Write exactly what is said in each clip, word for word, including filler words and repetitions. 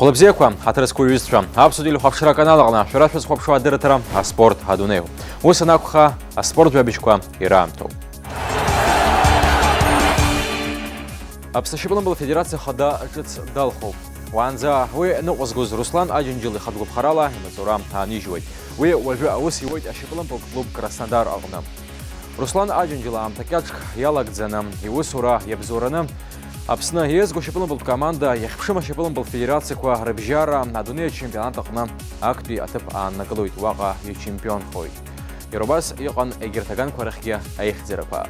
Хәлыбзиақәа, ҳаҭыр зқәу иҩызцәа, Аԥсуа телехәаԥшра аканал аҟны шәара шәазхәаԥшуа адырраҭара «Аспорт адунеи». Ус анакәха, аспорт жәабжьқәа ираамҭоуп. Аԥсны ашьапылампыл афедерациа хада ҿыц далхуп. Уаанӡа уи ныҟәызгоз Руслан Аџьынџьал ихатә гәаԥхарала имаҵура аанижьуеит. Уи уажәы аус иуеит ашьапылампыл клуб Краснодар аҟны. Руслан Аџьынџьал аамҭа кьаҿк иалагӡаны, иусура иабзоураны, Аԥсны еизго ашьапылампылтә команда иахьԥшым ашьапылампылтә федерациақәа рыбжьара адунеи ачемпионат аҟны актәи аҭыԥ ааннакылоит, уаҟа ичемпионхоит. Иара убас иҟан егьырҭ аганқәа рахьгьы аихьӡарақәа.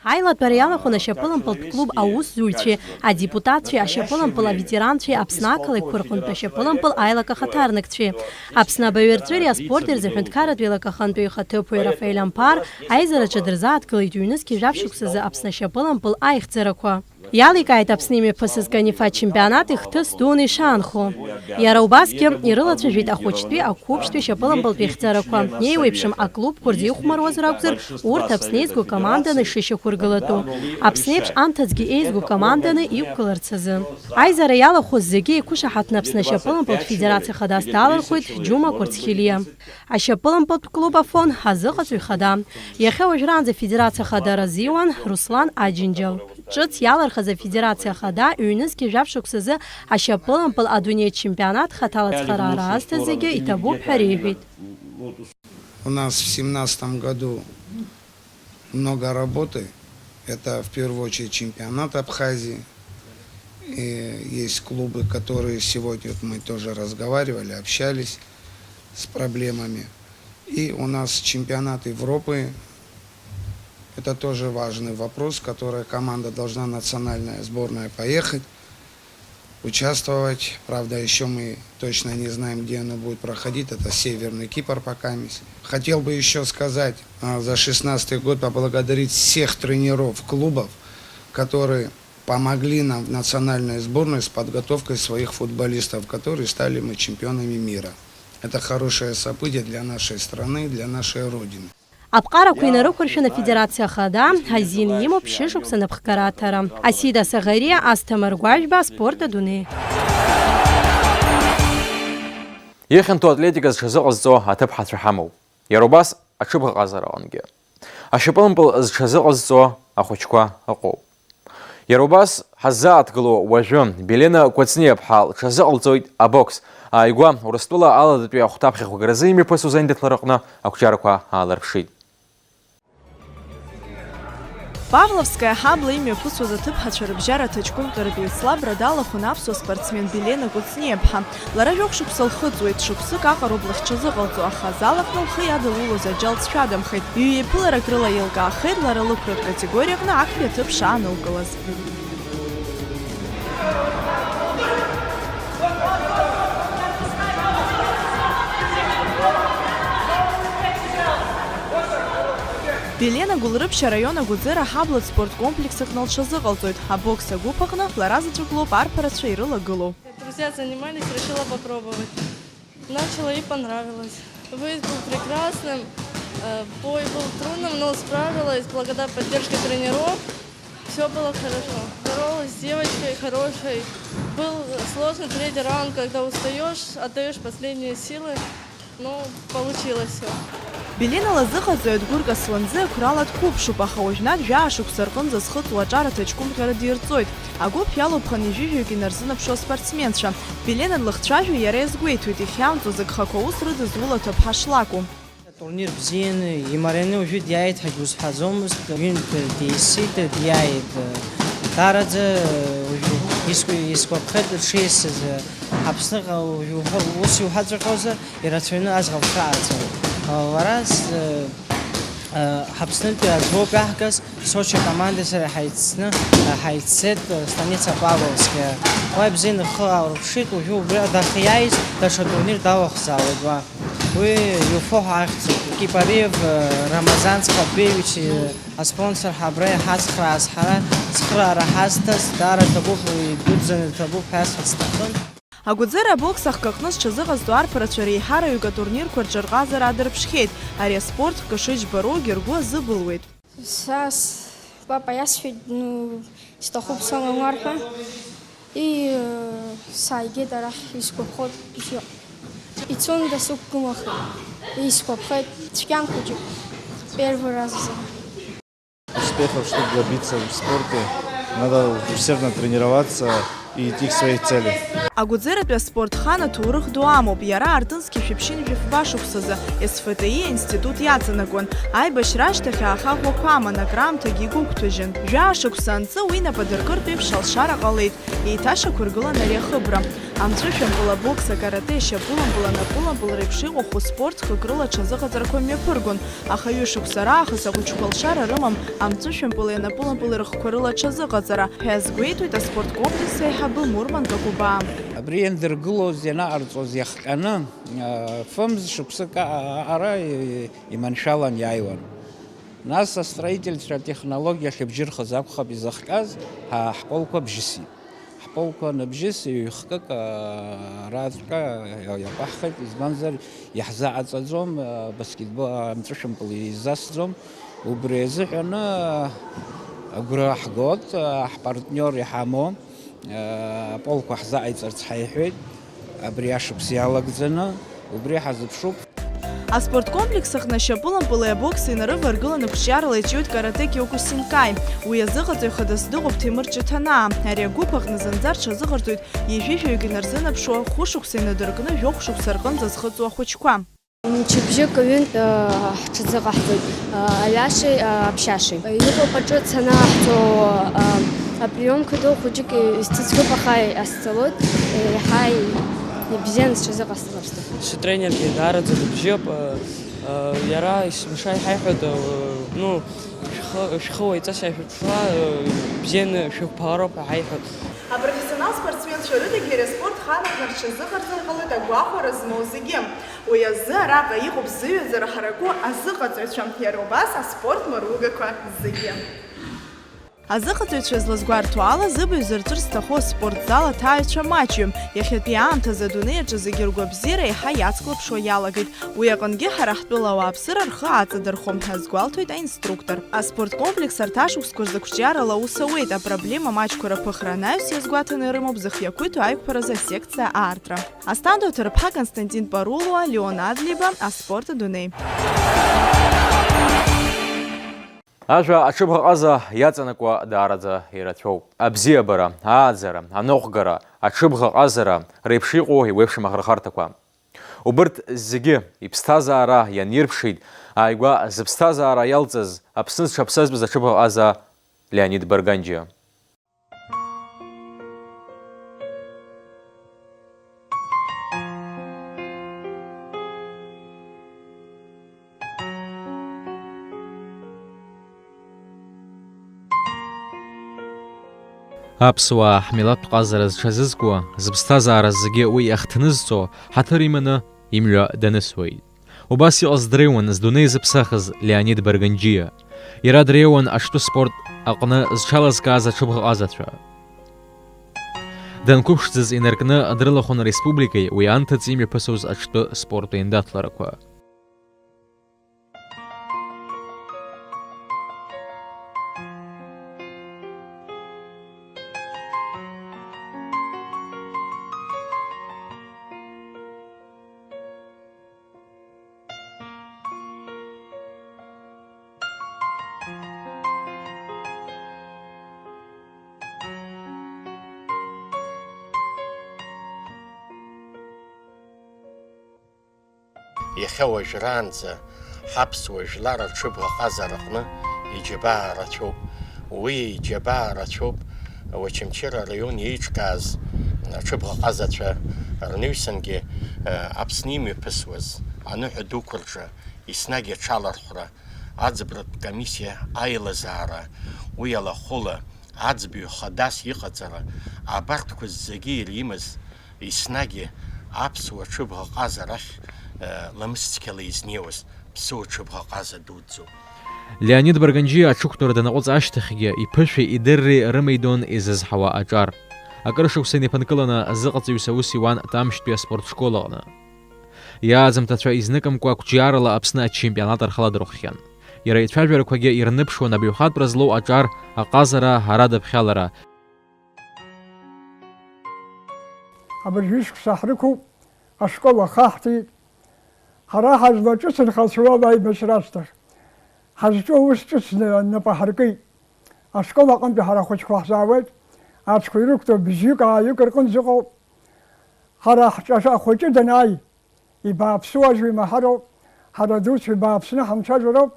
Аилатәара иалахәын ашьапылампылтә клуб аусзуҩцәеи, адепутатцәеи, ашьапылампыл аветеранцәеи, Аԥсны ақалақьқәа рҟынтә ашьапылампыл аилак ахаҭарнакцәеи. Аԥсны абаҩрҵәыреи аспорти рзы аҳәынҭқарратә еилак ахантәаҩы ихаҭыԥуаҩ Рафаель Амԥар аизараҿы дырзааҭгылеит ҩнызқьи жәаф шықәсазы Аԥсны ашьапылампыл аихьӡарақәа. Иаликааит Аԥсны имҩаԥысыз Канифа ачемпионат ихҭыс дуны ишаанхо. Иара убасгьы ирылацәажәеит ахәыҷтәи, ақәыԥштәи ашьапылампылтә ихьӡарақәа. Еиуеиԥшым аклубқәа рзы ихәмаруазар акәзар, урҭ Аԥсны еизго команданы ишышьақәыргылатәу, Аԥсны еиԥш анҭыҵгьы еизго команданы иқәгыларц азы. Аизара иалахәыз зегьы еиқәышаҳаҭны Аԥсны ашьапылампылтә федерациа хадас далырхуеит Џьума Кәарцхелиа. Ашьапылампылтә клуб Афон азыҟаҵаҩ хада. Иахьа уажәраанӡа афедерациа хадара азиуан Руслан Аџьынџьал. Ҿыц иалырхыз афедерациа хада ҩнызқьи жәаф шықәсазы ашьапылампыл адунеи ачемпионат хаҭала ацхыраара азҭа зегьы иҭабуп ҳәа реиҳәеит. У нас в семнадцатом году много работы. Это в первую очередь чемпионат Абхазии. И есть клубы, которые сегодня, вот мы тоже разговаривали, общались с проблемами. И у нас чемпионат Европы. Это тоже важный вопрос, который команда должна, национальная сборная, поехать, участвовать. Правда, еще мы точно не знаем, где оно будет проходить. Это Северный Кипр пока. Хотел бы еще сказать, а, за шестнадцатый год поблагодарить всех тренеров клубов, которые помогли нам в национальной сборной с подготовкой своих футболистов, которые стали мы чемпионами мира. Это хорошее событие для нашей страны, для нашей Родины. Аԥҟарақәа инарықәыршәаны афедерациа хада азин имоуп шьыжьымҭан аԥхгара аҭара. Асида Саӷариа, Асҭамыр Гәажәба, Аспорт адунеи. Ихьанҭоу атлетика зҽазыҟазҵо аҭыԥҳацәа ҳамоуп. Иара убас аҽыбӷаҟазара аҟынгьы. Ашьапылампыл зҽазыҟазҵо ахәыҷқәа ыҟоуп. Иара убас ҳаззааҭгыло уажәы, Белена Кәыҵниаԥҳа лҽазыҟалҵоит абокс ааигәа, Урыстәыла аладатәи ахәҭаԥхьахәгаразы имҩаԥысуаз аиндаҭлара аҟны ақәҿиарақәа ааларԥшит. Павловская ҳабла имҩаԥысуаз аҭыԥҳацәа рыбжьара аҭаҷкәымҟьаратә еицлабра далахәын аԥсуа спортсмен Белена Кәыҵниаԥҳа. Лара жәохә шықәса лхыҵуеит, шықәсык аҟароуп лахьҽазыҟалҵо, аха азал аҟны лхы иадылулоз аџьал цәадамхеит. Ҩеиԥыларак рыла еилкаахеит лара лықәратә категориа аҟны актәи аҭыԥ шаанылкылаз. Белена Гәылрыԥшь араион Агәыӡыра аҳаблатә спорт комплекс аҟны лҽазыҟалҵоит. Абокс агәыԥ аҟны лара заҵәык лоуп арԥарацәа ирылагылоу. Друзья занимались, решила попробовать. Начала и понравилось. Выезд был прекрасным, э, бой был трудным, но справилась благодаря поддержке тренеров. Всё было хорошо. Боролась с девочкой хорошей. Был сложный третий раунд, когда устаёшь, отдаёшь последние силы. Ну, получилось всё. Белена лазыҟаҵаҩ Адгәыр Касланӡы ақәрала дқәыԥшуп, аха уажәнатә жәаа шықәса рҟынӡа зхыҵуа аҿар аҭаҷкәымҟьара дирҵоит. Агәыԥ иалоуп хынҩажәижәаҩык инарзынаԥшуа спортсменцәа. Белена длыхцәажәо иара иазгәеиҭоит, ихьаамҵуа зыгхақәа аус рыдызуло аҭыԥҳа шлакәу. Атурнир бзианы, имарианы уажәы диааит ҳәагьы узҳәаӡомызт, ҩынтә деисит, диааит. Даараӡа уажәы исгәаԥхеит дшиасыз. Аԥсныҟа уажәы уҳәа-, ус иуҳәаҵәҟьозар, ирацәаҩны аӡӷаб хааӡам. Лара с-, ҳаԥснынтәи аӡәоуп иаҳгаз, Сочи акомандеи сареи ҳаицны, ҳаиццеит, станица Павловская. Уа ибзианы ҳхы аурԥшит, уажәы убри дахьиааиз даҽа турнир далахәзаауеит уа. Уи Иуфо ҳәа ахьӡуп. Кипариев Рамазан Цхапбеиович аспонсор ҳәа абра иҳацхрааз ҳара, цхыраара ҳазҭаз, даара ҭабуп, игәыбзианы ҭабуп ҳәа иасҳәарц сҭахын. Агәыӡыра абокс ахкы аҟны зҽазыҟазҵо арԥарацәа реиҳараҩык атурнирқәа рҿарҟазара аадырԥшхьеит. Ари аспорт хкы шыџьбароугьы ргәы азыбылуеит. Са с-, папа иасҳәеит, ну, сҭахуп самомар ҳәа. И, э, Сааигеит арахь, исгәаԥхоит бзиа. Ицон дасу гәымахеит, исгәаԥхеит цәгьан хәыҷык, первый раз азы. Успехов, чтобы добиться в спорте, надо усердно тренироваться и идти к своей цели. Агәыӡератәи аспорт хан аҭоурых ду амоуп, иара артын зқьи жәшәи ԥшьынҩажәи фба шықәсазы С Ф Т И аинститут иаҵанакуан. Аибашьра ашьҭахь ааха ӷәӷәақәа аман, акраамҭагьы игәыгәҭажьын. Жәаа шықәса анҵы, уи инапы адыркыртә еиԥш алшара ҟалеит. Еиҭашьақәыргылан ари ахыбра. Амҵәышәымпыл, абокс, акарате, ашьапылампыл, анапылампыл реиԥш иҟаху спорт хкык рыла аҽазыҟаҵарақәа мҩаԥыргон, аха ҩышықәса раахыс ахәыҷқәа лшара рымам амҵәышәымпыли анапылампыли рыхқәа рыла аҽазыҟаҵара, ҳәа иазгәеиҭоит аспорткомплекс аиҳабы Мурманка Кәыбаа. Абри иандыргылоз, ианаҟарҵоз иахҟьаны, фымз шықәсык аҟара иманшәалан иааиуан. Нас астроительцәа атехнологиа ахьыбжьырхыз акәхап изыхҟьаз, ҳа ҳполқәа бжьысит. Ҳполқәа аныбжьыс, ҩ-хкык, аа, араҵәҟьа иа-, иақәаҳхит, избанзар, иаҳзаҟаҵаӡом, аа, баскетбол, амҵәышәымпыл изасӡом. Убри азыҳәаны, аа, агәра ҳгоит, аа, ҳпартниор иҳамоу, аа, аполқәа ҳзаҟаиҵарц ҳаиҳәеит. Абри ашықәс иалагӡаны убри ҳазыԥшуп. Аспорткомплекс аҟны ашьапылампыли абокси инарываргыланы қәҿиарала иҿиоит каратэ Киокусинкаи. Уи азыҟаҵаҩ хадас дыҟоуп Ҭемыр Ҷыҭанаа. Ари агәыԥ аҟны зынӡа рҽазыҟарҵоит ҩажәи жәаҩык инарзынаԥшуа, хәышықәса инадыркны жәохә шықәса рҟынӡа зхыҵуа ахәыҷқәа. Мчыбжьык ҩынтә, ы, ҳҽазыҟаҳҵоит, ы, аҩашеи, ы, аԥшьашеи. Иҟоуп аҿыц анаҳҵо, ы, априомқәа ду хәыҷык изҭыҵгоуп, аха иҟасҵалоит, еиҳа ибзианы сҽазыҟасҵалап. Сытренергьы даараӡа дыбжьоуп, ы, ы, иара есымша иҳаиҳәоит, ы, ну, шәхы, шәхы уаҩҵас иаашәырԥшуа, ы, бзианы шәықәԥалароуп ҳәа ҳаиҳәоит. Апрофессионал спортсменцәа рыдагьы ари аспорт хан аҟны рҽазыҟарҵар ҟалоит агәахәара змоу зегьы. Уи азы араҟа иҟоуп зыҩаӡара ҳараку азыҟаҵаҩцәа, иара убас аспорт маругақәа зегьы. Азыҟаҵаҩцәа злазгәарҭо ала, зыбаҩ зырҵәыр зҭаху аспорт зал аҭааҩцәа маҷҩым. Иахьатәи аамҭазы адунеи аҿы зегьы ргәабзиара еиҳа иацклаԥшуа иалагеит. Уи аҟынгьы ҳара ҳтәыла ауааԥсыра рхы аҵадырхом ҳәа азгәалҭоит аинструктор. Аспорткомплекс арҭ ашықәсқәа рзы қәҿиарала аус ауеит, апроблема маҷқәа рыԥыхра анаҩс иазгәаҭаны ирымоуп зхы иақәиҭу аиқәԥаразы асекциа аартра. Асҭанда Ҭарԥҳа, Константин Парулуа, Леон Адлиба, аспорт адунеи. Ажәа аҽыбӷаҟаза иаҵанакуа даараӡа ирацәоуп. Абзиабара, ааӡара, аныҟәгара, аҽыбӷаҟазара реиԥш иҟоу еиуеиԥшым ахырхарҭақәа. Убырҭ зегьы иԥсҭазаара ианирԥшит ааигәа зыԥсҭазаара иалҵыз Аԥсны зҽаԥсазтәыз аҽыбӷаҟаза Леонид Барганџьиа. Аԥсуаа ҳмилаҭтә ҟазара зҽазызкуа, зыԥсҭазаара зегьы уи ахҭнызҵо, ҳаҭыр иманы имҩа данысуеит. Убас иҟаз дреиуан здунеи зыԥсахыз Леонид Барганџьиа. Иара дреиуан аҽтәы спорт аҟны зҽалазкааз аҽыбӷаҟазацәа. Данқәыԥшӡаз инаркны дрылахәын ареспубликеи уи анҭыҵ имҩаԥысуаз аҽтәы спорт еиндаҭларақәа. Иахьа уажәраанӡа ҳаԥсуа жәлар аҽыбӷаҟазараҟны иџьабаа рацәоуп. Уи иџьабаа рацәоуп Очамчыра араион еиҿкааз аҽыбӷаҟазацәа рнаҩсангьы, э, Аԥсны имҩаԥысуаз аныҳәа дуқәа рҿы еснагь аҽалархәра, аӡбратә комиссиа аилазаара, уи алахәыла, аӡбаҩ хадас иҟаҵара, абарҭқәа зегьы иримаз, еснагь аԥсуа ҽыбӷаҟаза рахь, э, ламысцқьала изнеиуаз ԥсуа ҽыбӷаҟаза дуӡӡоуп. Леонид Барганџьиа аҽықәтәара данаҟәыҵ ашьҭахьгьы иԥышәеи идырреи рымеидон изызҳауа аҿар. Акыр шықәса инеиԥынкыланы азыҟаҵаҩыс аус иуан Тамшьтәи аспорт школ аҟны. Иааӡамҭацәа изныкымкәа қәҿиарала Аԥсны ачемпионат рхаладырхәхьан. Иара ицәажәарақәагьы ирныԥшуан абаҩхатәра злоу аҿар, аҟазара, арадаԥхьалара. Абыржә ҩышықәса ҳрықәуп, ашкол ахаҳҵеит. Ҳара ҳазлаҿыц нхацәоуп аибашьра ашьҭахь. Ҳазҿу аус ҿыцны нап аҳаркит. Ашкол аҟынтәи ҳара ахәыҷқәа ҳзаауеит. Аҽқәа ирықәтәоу бжьҩык-ааҩык рҟынӡа ыҟоуп. Ҳара ҳҿаҿа ахәыҷы данааи, ибааԥсу ажәа имаҳароуп, ҳара адуцәа ибааԥсны ҳамцәажәароуп,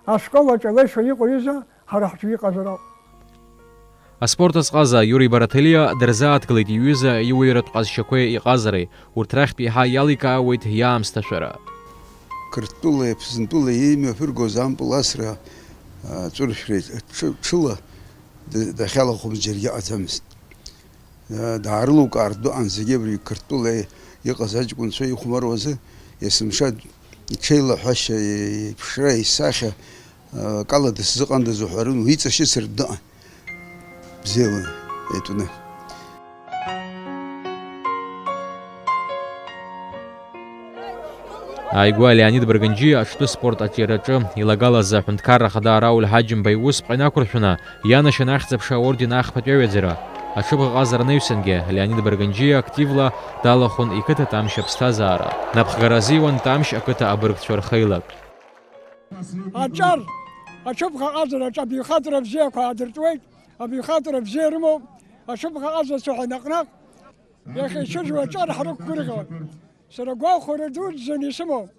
ашкол аҿы алеишәа иҟоу ҩыза ҳара ҳҿы иҟазароуп. Аспорт азҟаза Иури Бараҭелиа дырзааҭгылеит иҩыза иуаҩратә ҟазшьақәеи иҟазареи, урҭ рахьтә еиҳа иаликаауеит иаамсҭашәара. Қырҭтәылеи Аԥсынтәылеи еимҩаԥыргоз ампыл асра, аҵәыршәреи ҽы-, ҽыла д-, дахьалахәымыз џьаргьы ҟаӡамызт. Даарылукаартә дыҟан зегьы абри Қырҭтәыла иҟаз аҷкәынцәа ихәмаруазы, есымша иҽеилаҳәашьа, иԥшра, исахьа, акала дысзыҟандаз уҳәарын, уи иҵашьыцыртә дыҟан. Бзиала итәны. Ааигәа Леонид Барганџьиа аҽтәы спорт аҿиараҿы илагалаз аҳәынҭқарра ахада Рауль Ҳаџьымба иусԥҟа инақәыршәаны, ианашьан Ахьӡ-аԥша аорден ахԥатәи аҩаӡара. Аҽыбӷаҟазара анаҩсангьы Леонид Барганџьиа активла далахәын иқыҭа Тамшь аԥсҭазаара. Напхгара азиуан Тамшь ақыҭа абыргцәа рхеилак. Аҿар, аҽыбӷаҟазараҿы абаҩхатәра бзиақәа аадыртуеит, абаҩхатәра бзиа рымоуп, аҽыбӷаҟазацәа ҳәа наҟ-наҟ иахьа ицәыжу аҿар ҳрықәгәырӷьон. Сара гәахәара дуӡӡаны исымоуп.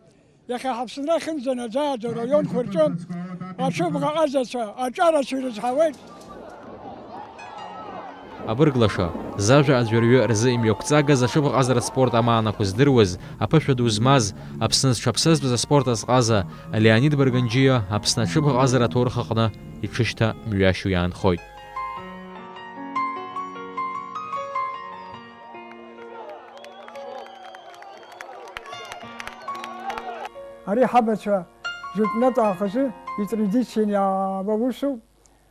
Иахьа ҳаԥсынра ахьынӡанаӡааӡо араионқәа рҿы аҽыбӷаҟазацәа аҿарацәа ирызҳауеит. Абырг лаша, зажәа аӡәырҩы рзы имҩақәҵагаз аҽыбӷаҟазаратә спорт амаанақәа здыруаз, аԥышәа ду змаз, Аԥсны зҽаԥсазтәыз аспорт азҟаза Леонид Барганџьиа Аԥсны аҽыбӷаҟазара аҭоурых аҟны иҽышьҭа мҩашьо иаанхоит. Ари ҳабацәа жәытәнатә аахазы итрадицианы иаауа усуп,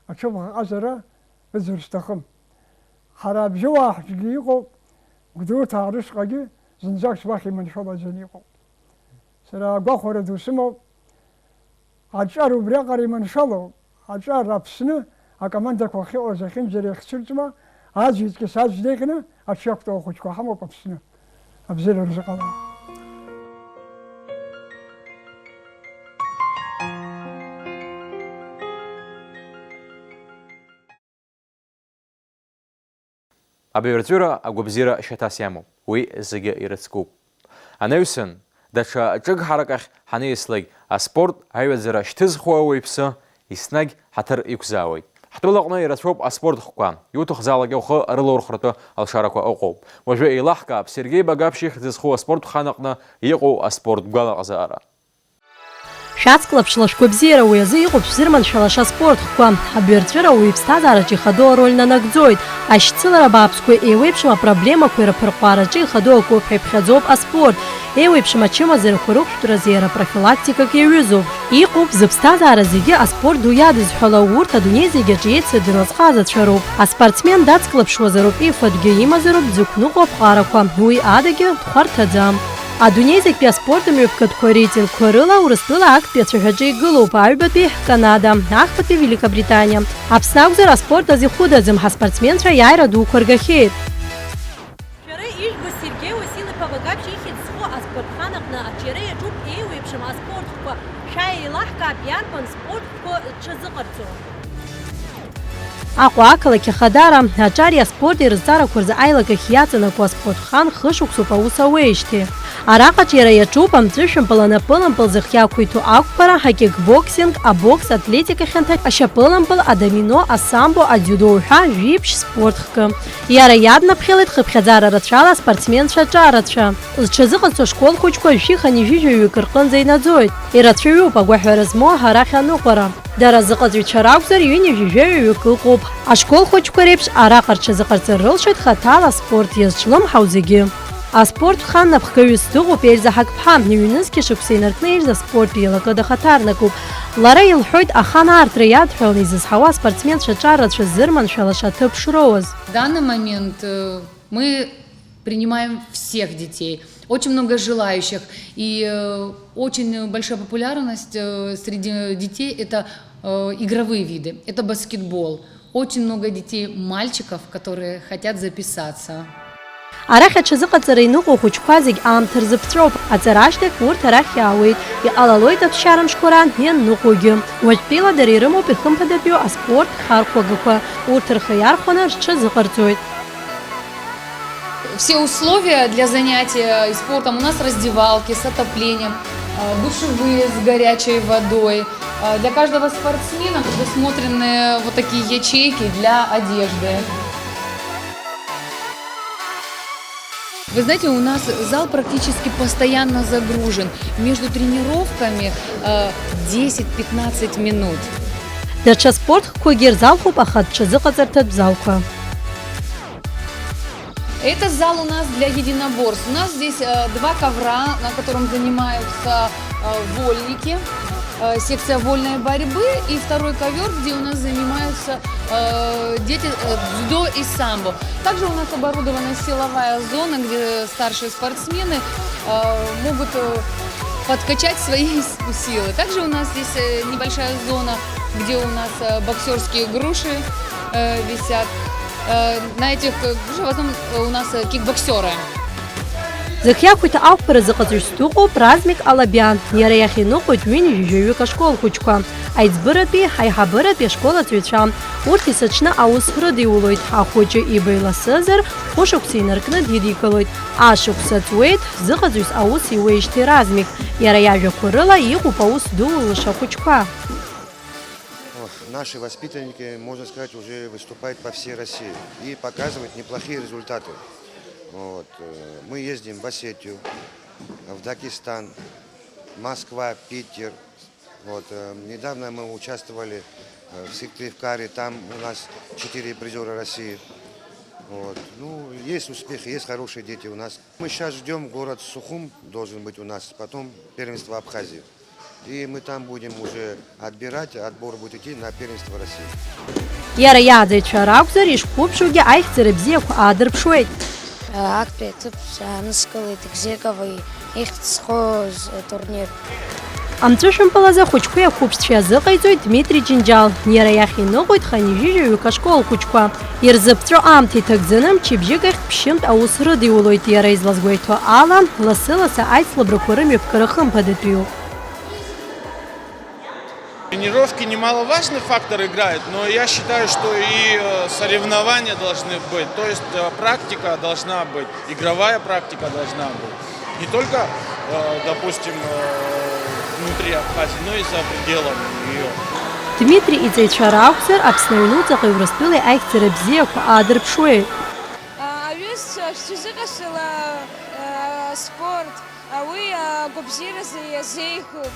аҽыбӷаҟазара ыӡыр сҭахым. Ҳара абжьыуаа ҳҿгьы иҟоуп, Гәдоуҭаа рышҟагьы зынӡак суахь иманшәалаӡаны иҟоуп. Сара агәахәара ду сымоуп. Аҿар убриаҟара иманшәалоуп. Аҿар Аԥсны акомандақәа ахьыҟаз ахьынӡара иахьцәырҵуа, аӡә иҵкьыс аӡә деиӷьны аҽы иақәтәоу ахәыҷқәа ҳамоуп Аԥсны. Абзиара рзыҟала. Абаҩрҵәыра агәабзиара шьаҭас иамоуп, уи зегьы ирыцкуп. Анаҩсан, даҽа ҿыгҳарак ахь ҳанеислак, аспорт аҩаӡара шьҭызхуа ауаҩԥсы еснагь ҳаҭыр иқәзаауеит. Ҳтәылаҟны ирацәоуп аспорт хқәа, иуҭахӡалак ухы рылаурхәратәы алшарақәа ыҟоуп. Уажәы еилаҳкаап Сергеи Багаԥшь ихьӡ зху аспорт хан аҟны иҟоу аспорт гәалаҟазаара. Шәацклаԥшла, шәгәабзиара уи азы иҟоуп шәзырманшәалаша аспорт хқәа. Абаҩрҵәыра ауаҩы иԥсҭазаараҿы ихадоу ароль нанагӡоит. Ашьцылара бааԥсқәа еиуеиԥшым апроблемақәа ирыԥырҟәаараҿы ихадоу акоуп ҳәа иԥхьаӡоуп аспорт. Еиуеиԥшым ачымазарақәа рықәтәразы иара профилактикак иаҩызоуп. Иҟоуп зыԥсҭазаара зегьы аспорт ду иадызҳәало, урҭ адунеи зегь аҿы еицырдыруа азҟазацәа роуп. Аспортсмен дацклаԥшуазароуп, ифатәгьы имазароуп дзықәныҟәо аԥҟарақәа, уи адагьы дхәарҭаӡам. Адунеи зегьтәи аспорт мҩаԥгатәқәа реитингқәа рыла Урыстәыла актәи ацәаҳәаҿы игылоуп аҩбатәи Канада, ахԥатәи Великобританиа. Аԥсны акәзар аспорт азы ихәыдаӡам, ҳаспортсменцәа аиааира дуқәа ргахьеит. Шәара ижәбо Сергеи Васил-иԥа Багаԥшь ихьӡ зху аспортхан аҟны аҿиара иаҿуп еиуеиԥшым аспорт хкқәа. Шәааи еилаҳкаап, иарбан спорт хкқәа рҽазыҟарҵо? Аҟәа ақалақь Ахадара аҿари аспорти рызҵаарақәа рзы аилагахь иаҵанакуа аспортхан хышықәсоуп аус ауеижьҭеи. Араҟа аҿиара иаҿуп амҵәышәымпыл, анапылампыл зых иақәиҭу ақәԥара, акикбоксинг, абокс, атлетика хьанҭа, ашьапылампыл, адомино, асамбо, адиудо уҳәа жәиԥшь спорт хкы. Иара иаднаԥхьалеит хыԥхьаӡара рацәала аспортсменцәа аҿарацәа. Зҽазыҟазҵо ашкол хәыҷқәа жәшәи хынҩажәи жәаҩык рҟынӡа инаӡоит. Ирацәаҩуп агәаҳәара змоу арахь аныҟәара. Дара зыҟаҵаҩцәа ракәзар, ҩынҩажәи жәаҩаҩык ыҟоуп. Ашкол хәыҷқәа реиԥш, араҟа рҽазыҟарҵар рылшоит хаҭала аспорт иазҿлымҳау зегьы. Аспорт хан напхгаҩыс дыҟоуп Ельза Ҳақԥҳа. Ҩнызқьи шықәса инаркны Ельза аспорт еилакы дахаҭарнакуп. Лара илҳәоит, ахан аартра иадҳәаланы изызҳауа аспортсменцәа аҿарацәа ззырманшәалаша аҭыԥ шроуаз. В данный момент, э, мы принимаем всех детей. Очень много желающих. И, э, очень большая популярность, э, среди детей — это, э, игровые виды. Это баскетбол. Очень много детей, мальчиков, которые хотят записаться. Арахь аҽазыҟаҵара иныҟәо ахәыҷқәа зегь аамҭа рзыԥҵәоуп. Аҵара ашьҭахь урҭ арахь иаауеит. Иҟалалоит аԥсшьара мшқәа раан ианныҟәогьы. Уажәтәила дара ирымоуп ихымԥадатәиу аспорт хархәагақәа. Урҭ рхы иархәаны рҽазыҟарҵоит. Все условия для занятия спортом у нас: раздевалки с отоплением, э, душевые с горячей водой. Э, для каждого спортсмена предусмотрены вот такие ячейки для одежды. Вы знаете, у нас зал практически постоянно загружен. Между тренировками, э, десять-пятнадцать минут. Даҽа спортқәагьы рзалхуп, аха ҽазыҟаҵарҭатә залқәа. Это зал у нас для единоборств. У нас здесь, э, два ковра, на котором занимаются, э, вольники, э, секция вольной борьбы, и второй ковёр, где у нас занимаются, э, дети, э, дзюдо и самбо. Также у нас оборудована силовая зона, где старшие спортсмены, э, могут, э, подкачать свои с-, силы. Также у нас здесь, э, небольшая зона, где у нас, э, боксёрские груши, э, висят. Э, на этих, э, грушах в основном, э, у нас, э, кикбоксёры. Зхы иақәиҭу ақәԥара зыҟаҵаҩыс дыҟоуп Размик Алабиан. Иара иахь иныҟәоит ҩынҩажәаҩык ашкол хәыҷқәа. Аиҵбыратәи, аиҳабыратәи ашкол аҵаҩцәа. Урҭ есыҽны аус рыдиулоит. Ахәыҷы иба иласызар, хәышықәса инаркны дидикылоит. Ашықәса ҵуеит, зыҟаҵаҩыс аус иуеижьҭеи Размик. Иара иажәақәа рыла, иҟоуп аус ду лыша ахәыҷқәа. Ох, наши воспитанники, можно сказать, уже выступают по всей России и показывают неплохие результаты. Вот, э, мы ездим в Осетию, в Дагестан, Москва, Питер. Вот, э, недавно мы участвовали, э, в Сыктывкаре, там у нас четыре призёра России. Вот. Ну, есть успехи, есть хорошие дети у нас. Мы щас ждём, город Сухум должен быть у нас, потом первенство Абхазии. И мы там будем уже отбирать, отбор будет идти на первенство России. Иара иааӡаҩцәа ракәзар, ишқәыԥшугьы аихьӡара бзиақәа аадырԥшуеит. Актәи аҭыԥ ааныскылеит Гзекови ихьӡ зхоз атурнир. Амҵәышәымпыл азы ахәыҷқәеи ақәыԥшцәеи азыҟаиҵоит Дмитри Џьынџьал. Иара иахь иныҟәоит хынҩажәижәаҩык ашкол хәыҷқәа. Ирзыԥҵәо аамҭа иҭагӡаны мчыбжьык ахь ԥшьынтә аус рыдиулоит. Иара излазгәеиҭо ала, лассы-лассы аицлабрақәа рымҩаԥгара хымԥадатәиуп. Тренировки немаловажный фактор играют, но я считаю, что и, э, соревнования должны быть, то есть, э, практика должна быть, игровая практика должна быть. Не только, э, допустим, э, внутри Абхазии, но и за пределами её. Дмитри иҵаҩцәа ракәзар, Аԥсны аҩнуҵаҟеи Урыстәылеи аихьӡара бзиақәа аадырԥшуеит. Аҩызцәа шәҽазыҟашала, э, спорт. Уи агәабзиаразы иазеиӷьуп.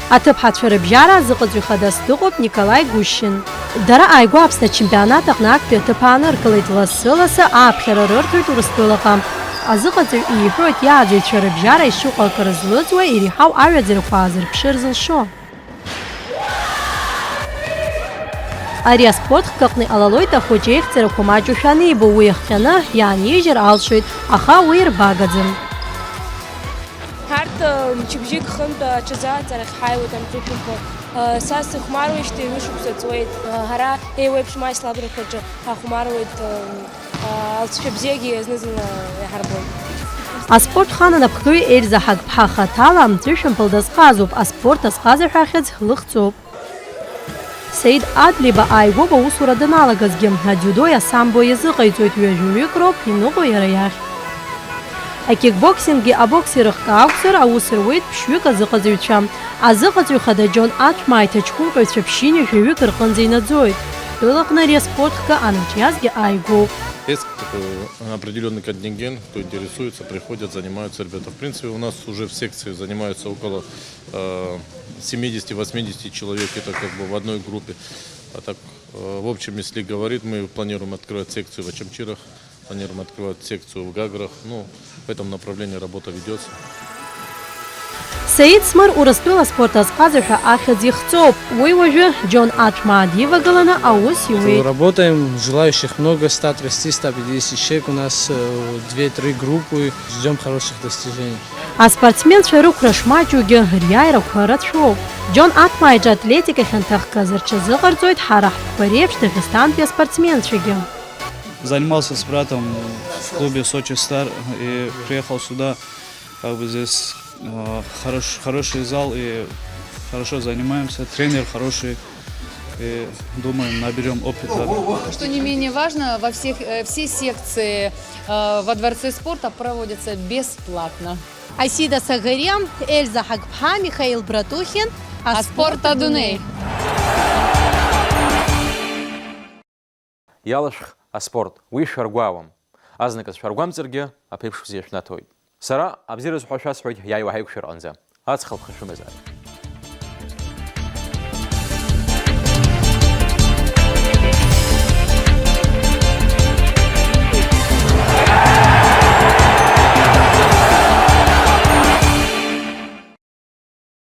Аҭыԥҳацәа рыбжьара азыҟаҵаҩ хадас дыҟоуп Николаи Гущин. Дара ааигәа Аԥсны ачемпионат аҟны актәи аҭыԥ ааныркылеит, лассы-лассы ааԥхьара рырҭоит Урыстәылаҟа. Азыҟаҵаҩ иҳәоит, иааӡаҩцәа рыбжьара ишыҟоу акрызлыҵуа, иреиҳау аҩаӡарақәа аазырԥшыр зылшо. Ари аспорт хкы аҟны иҟалалоит ахәыҷы ихьӡарақәа маҷушәа анибо, уи иахҟьаны иаанижьыр алшоит, аха уи ирбагаӡам. Ҳарҭ, э, мчыбжьык хынтә аҽазыҟаҵарахь ҳааиуеит амҵәышәқәа. Э, са сыхәмаруеижьҭеи ҩышықәса ҵуеит. Э, ҳара еиуеиԥшым аицлабрақәа рҿы ҳахәмаруеит, э, Алҵшәа бзиагьы зны-зынла иаҳарбоит. Аспорт хан анапхгаҩы Ельза Ҳагԥҳа хаҭала амҵәышәымпыл дазҟазоуп, аспорт азҟаза ҳәа ахьӡ лыхҵоуп. Саид Адлиба ааигәоуп аусура даналагазгьы, адиудои асамбои иазыҟаиҵоит, ҩажәаҩык роуп иныҟәо иара иахь. Акикбоксинги абокси рыхкы акәзар, аус руеит ԥшьҩык азыҟаҵаҩцәа. Азыҟаҵаҩ хада Џьон Аҭәмааи иҭаҷкәымҟьаҩцәа ԥшьынҩажәаҩык рҟынӡа инаӡоит. Ҳтәылаҟны ари аспорт хкы анаҿиазгьы ааигәоуп. Есть такой определённый контингент, кто интересуется, приходят, занимаются ребята. В принципе, у нас уже в секции занимаются около, э, семидесяти-восьмидесяти человек, это как бы в одной группе. А так, э, в общем, если говорить, мы планируем открывать секцию в Очамчирах, планируем открывать секцию в Гаграх. Ну, в этом направлении работа ведётся. Саид Смыр Урыстәыла аспорт азҟаза ҳәа ахьӡ ихҵоуп. Уи уажәы Џьон Аҭәмаа дивагыланы аус иуеит. Работаем, желающих много, ста тридцати, ста пятидесяти человек. У нас, э, две-три группы. Ждём хороших достижений. Аспортсменцәа рықәра шмаҷугьы, риааирақәа рацәоуп. Џьон Аҭмаа иҿы атлетика ахьынҭахгаз рҽазыҟарҵоит ҳара ҳтәқәа реиԥш Дагестантәи аспортсменцәагьы. Занимался с братом в клубе Сочи Стар и приехал сюда, как бы здесь э, хорош, хороший зал и хорошо занимаемся, тренер хороший, и думаем, наберем опыта. Что не менее важно, во всех, э, все секции э, во Дворце спорта проводятся бесплатно. Асида Сагариа, Эльза Ҳагԥҳа, Михаил Братухин, Аспорт адунеи. Иалашәх аспорт, уи шәаргәаауам. Азныказ шәаргәамҵыргьы, аԥеиԥш бзиа шәнаҭоит. Сара абзиараз ҳәа шәасҳәоит иааиуа ҳаиқәшәа рҟынӡа. Аҵх алԥха шәымазааит.